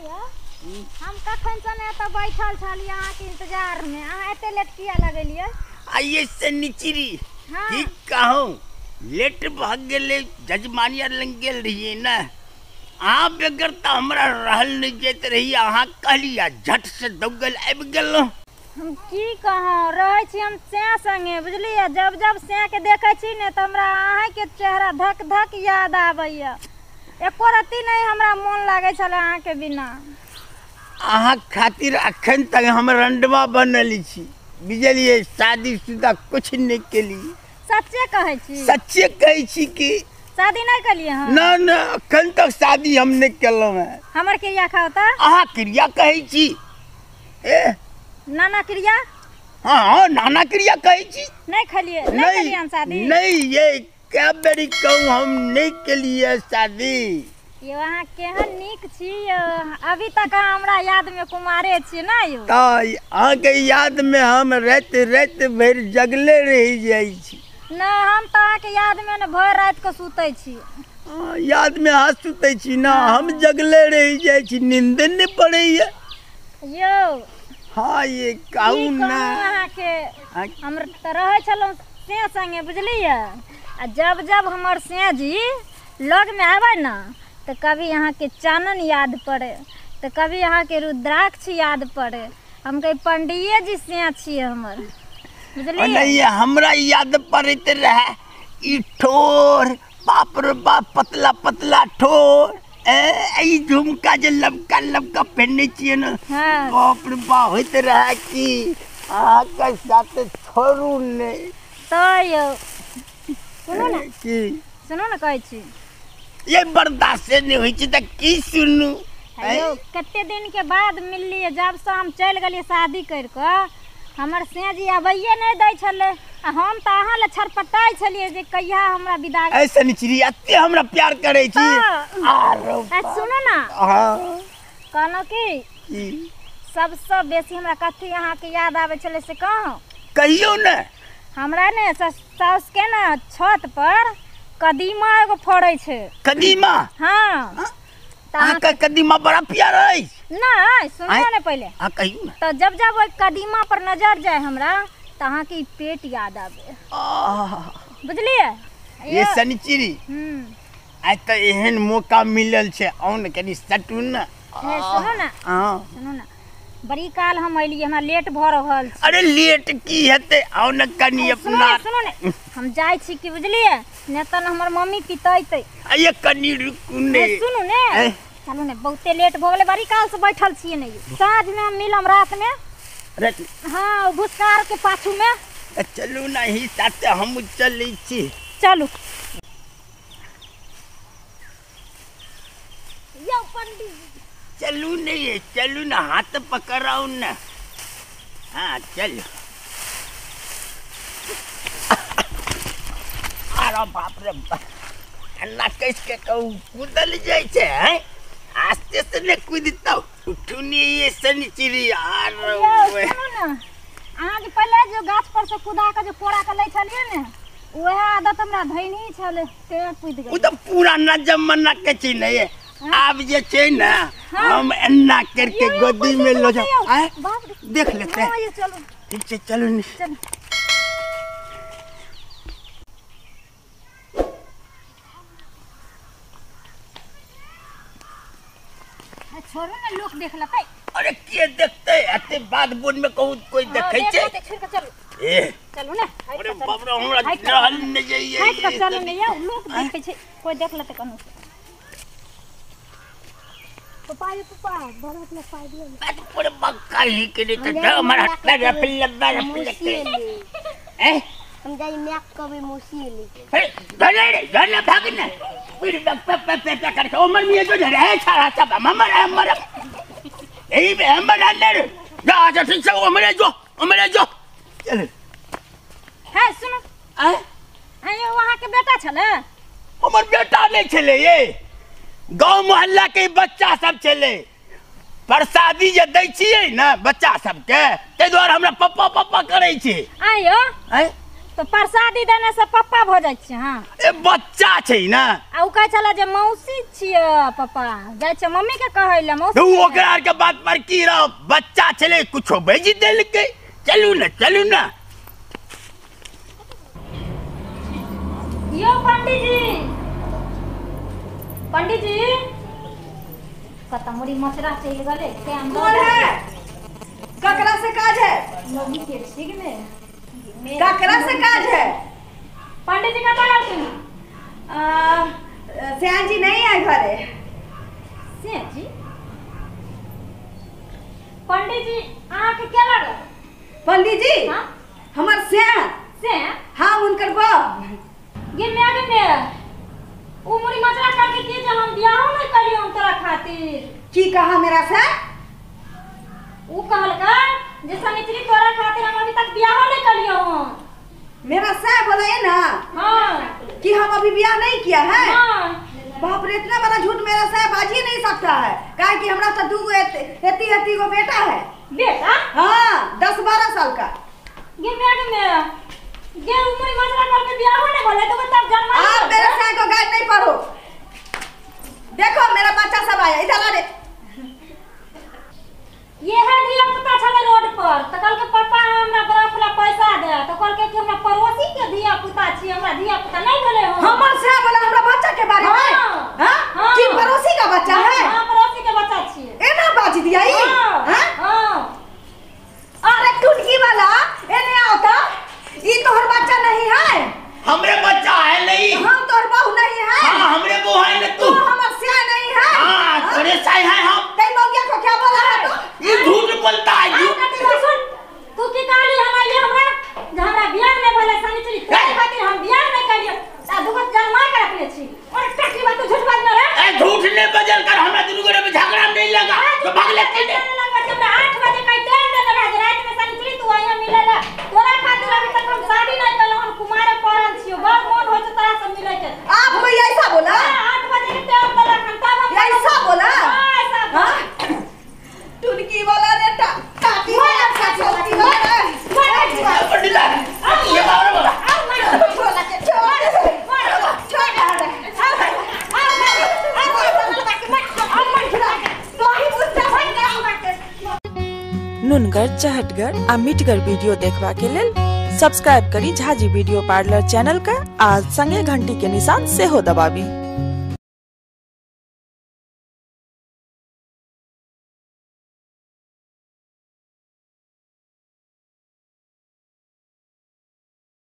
हम कखन से ने एतऽ बैठल छलियै अहाँके इंतजारमे, अहाँ एते लेट किया लगेलियै? आइए शनिचरी। हाँ। की कहूँ, लेट भऽ गेलै, जजमानी आर लग गेल रहियै ने। अहाँ बगैर तऽ हमरा रहल नहि जाइत रही, अहाँ कहली आ झट से दौगल आबि गेलहुँ। हम की कहूँ, रहै छी हम सैं संगे, बुझलियै? जब जब सैं के देखै छी ने तऽ हमरा अहाँके चेहरा धक धक याद आबैया। एको रत्ती नहि हमरा मोन लागै छलै अहाँके बिना। अहाँ खातिर अखन तक हम रंडवा बनल छी, बुझलियै? शादीशुदा कुछ नहि केलियै। सच्चे कहै छी? सच्चे कहै छी कि। शादी नहि केलियै हँ? ना ना, अखन तक शादी हम नहि केलहुँ हेँ। हमर क्रिया खाउ तऽ। अहाँ क्रिया कहै छी? ए नाना क्रिया? हाँ हाँ, नाना क्रिया कहै छी। नहि खेलियै? नहि केलियै हम शादी? नहि, ये कै बेरी कहूँ, हम नहि केलियै शादी। यौ, अहाँ केहन नीक छी यौ, अभी तक अहाँ हमरा यादमे कुमारे छी ने यौ? तऽ अहाँके यादमे हम राति राति भरि जगले रहि जाइ छी। नहि, हम तऽ अहाँके यादमे ने भरि राति कऽ सुतै छी। अहाँ यादमे अहाँ सुतै छी ने, हम जगले रहि जाइ छी, नींदे नहि पड़ैया। यौ। हाँ, ये की कहू कहूँ ने। अहाँके, हम तऽ रहै छलहुँ से संगे, बुझलियै? आ जब जब हमर से जी लगमे आबै ने तऽ कभी अहाँके चानन याद पड़े, तऽ कभी अहाँके रुद्राक्ष याद पड़े। हम कही पंडिये जी से छियै हमर, बुझलियै? नहीं, हमरा याद पड़ैत रहे ई ठोर, बाप रे बाप, पतला पतला ठोर, ए ई झुमका जे लबका लबका पहिरने छियै ने। हाँ। बाप रे बाप, होइत रहे कि अहाँके साथ छोड़ू नहि। तऽ यौ सुनू ने। की? सुनू ने, कहै छी। ये बर्दाश्त नहि होइ छै तऽ की सुनू? यौ, कते दिन के बाद मिललियै। जब से हम चलि गेलियै शादी करि कऽ, हमर सेजी अबैये नहि दै छलै, आ हम तऽ अहाँ लए छटपटाइ छलियै जे कहिया हमरा विदा। ऐ शनिचरी, एते हमरा प्यार करै छी? तऽ आरो आ सुनू ने। हाँ। कहलहुँ कि की? सबसँ बेसी हमरा कथी अहाँके याद आबै छलै से कहूँ? कहियौ ने। हमरा ने साउसके ने छत पर कदीमा एगो फड़ै छै। कदीमा? हाँ। तऽ अहाँके कदीमा बड़ा प्यारा अछि। नहि, सुनू आँय? ने पहिले। अहाँ कहियौ ने। तऽ जब जब ओहि कदीमा पर नजर जाय हमरा तऽ अहाँके ई पेट याद आबै। आह, बुझलियै? ये शनिचरी, आइ तऽ एहन मौका मिलल छै, आउ ने कनि सटू ने। हे सुनू ने। हाँ। सुनू ने, बड़ी काल हम एलियै, हमरा लेट भऽ रहल छै। अरे लेट की हेतै, आउ ने कनि सुनू अपना ने, सुनू ने, हम जाइ छी की, बुझलियै ने? तऽ हमर मम्मी पितेतै। ये कनि रुकू ने। हे सुनू ने। ए? चलू ने, बहुते लेट भऽ गेलै, बड़ी काल से बैठल छियै ने। साँझमे हम मिलम रातमे। अरे हाँ, भुसकार के पाछूमे। चलू ने, ही साथे हम चलै छी। चलू यौ पंडित। चलू ने ये, चलू ने, हाथ पकड़ाउ ने। हाँ चलू। अरे बाप रे बाप, एना कस के कहू कूदल जाइ छै? हैं, आस्ते से ने कूदतौ। उठू ने ये शनिचरी, आर यौ सुनू ने, अहाँ जे पहिले जो गाछ पर से कुदा के जे कोड़ा के लै छलियै ने, वएह आदत हमरा धैनी छलै, तें कुदि ओ गेलै। तऽ पुराना जमाना के छै ने ये। आब जे छै ने, हम एना करके यौ, यौ, गोदी में लऽ जाउ। यौ, आँय? बाप रे। देख लेते। हाँ, यौ, चलू। ठीक छै, चलू ने। चलू। आ, छोड़ू ने, लोक देख लेतै। अरे के देखतै? एते बाध बोन में कहूँ कोई देखै हाँ, छै? देख लेतै, छोड़ि कऽ चलू। ए चलू ने, हटि अरे कऽ चलू। बाप रे, हमरा हटि कऽ रहल नहि जाइए। हटि कऽ चलू ने यौ, लोक देखै छै, कोइ देख लेतै कनहु। पप्पा ये पप्पा, बड़ा अपना पाई दियो ने। पूरे बक्का ही के नहीं तो हमारा हट्टा पिल्ला पिल्ला। मौसी एली। ए हम जाई मैक कभी मौसी एली। अरे धरे रे धरे, भाग ने फिर पे पे पे पे करके उमर में जो धरे सारा सब हमर हमर यही पे हमर अंदर जा। अच्छा ठीक से उमरे जो, उमरे जो, चल। है सुनू। आ आँय यौ, अहाँके बेटा छलै? हमर बेटा नहीं छलै, ये गांव मोहल्ला के बच्चा सब छलै। प्रसादी जे दै छियै ने बच्चा सबके, ताहि दुआरे हमरा पप्पा पप्पा करै छै। आँय यौ। आँय? तो प्रसादी देने से पप्पा भ जाइ छै। हां ए बच्चा छै ना। आ उ कहै छला जे मौसी छियै पप्पा, जाइ छै मम्मी के कहै ले मौसी। तो ओकरा आर के बात पर की रहो, बच्चा छले कुछो बेजी देलकै। चलू ना चलू ना। यो पंडित जी, पंडित जी कत मुड़ी मचरा चल गेलै। कौन है? ककरा से काज है? मम्मी के ठीक ने ककरा से काज है? पंडित जी कत रहथिन? श्याम जी नहीं है घरे। श्याम जी? पंडित जी अहाँ के के लागल? पंडित जी हां हमर श्याम। श्याम? हां उनकर बाप। ये मैं के उ मुड़ी मचरा करके की जे हम बियाह नहीं करियो हम तोरा खातिर। की कहा मेरा से? उ कहलका जे सनिचरी तोरा खातिर हम अभी तक बियाह नहीं करियो हम। मेरा से बोला है ना? हां कि हम अभी बियाह नहीं किया है। हां बाप रे, इतना बड़ा झूठ मेरा से बाजी नहीं सकता है। काहे कि हमरा तो दू गो एती एती गो बेटा है। बेटा? हां 10-12 साल का। ये मैं के ये उम्र मजरा करके बियाह होने बोले तो तब जन्म। आप मेरे साथ को गाइड नहीं पढ़ो। देखो मेरा बच्चा सब आया, इधर आ रे। ये है धिया पुता छले रोड पर त कल के पापा हमरा बड़ा फला पैसा दे त कल के कि हमरा पड़ोसी के धिया पुता छी, हमरा धिया पुता नहीं भेले हो। हमर से बोला हमरा बच्चा के बारे में? हां हां कि पड़ोसी का बच्चा है? हां पड़ोसी के बच्चा छी। एना बाज दिया ई? हां हां अरे टुटकी वाला एने आओ त, ई तोहर बच्चा नहीं है। हमरे बच्चा है नहीं। हम तोहर बहू नहीं है। हां हमरे बहू है न तू। तू हमर सिया नहीं है। हां तोरे साई है हम। तई मौगिया को क्या बोला है तू? ये झूठ बोलता है झूठ। सुन तू की कहली हम आइए हमरा हमरा बियाह नहीं भेलै सनिचरी तोरे खातिर हम बियाह नहीं करियो आ दुगो जन्मा के रखले छी। और टकली बात तू झूठ बाज न रे। ए झूठ ने बजल कर, हमरा दुनू गोरे में झगड़ा नहीं लगा तो भाग ले के। हमरा 8 बजे का टाइम देने रहे रात में सनिचरी तू आइया मिलेला तोरा खातिर अभी तक हम शादी नहीं कलौ हम कुमारे पड़ल छियो, बड़ मन होय छै तोरा से मिले के। आप कोई ऐसा बोला? 8 बजे के टाइम देलक हम तब हम ऐसा बोला? हां ऐसा। हां टुनकी वाला रे टाटी वाला चलती है। पंडित ये बाबा बोला बोला के छोड़ छोड़ नुनगर चहटगर आ मिठगर वीडियो देखबा के लेल सब्सक्राइब करी झाजी वीडियो पार्लर चैनल का आ संगे घंटी के निशान सेहो दबाबी।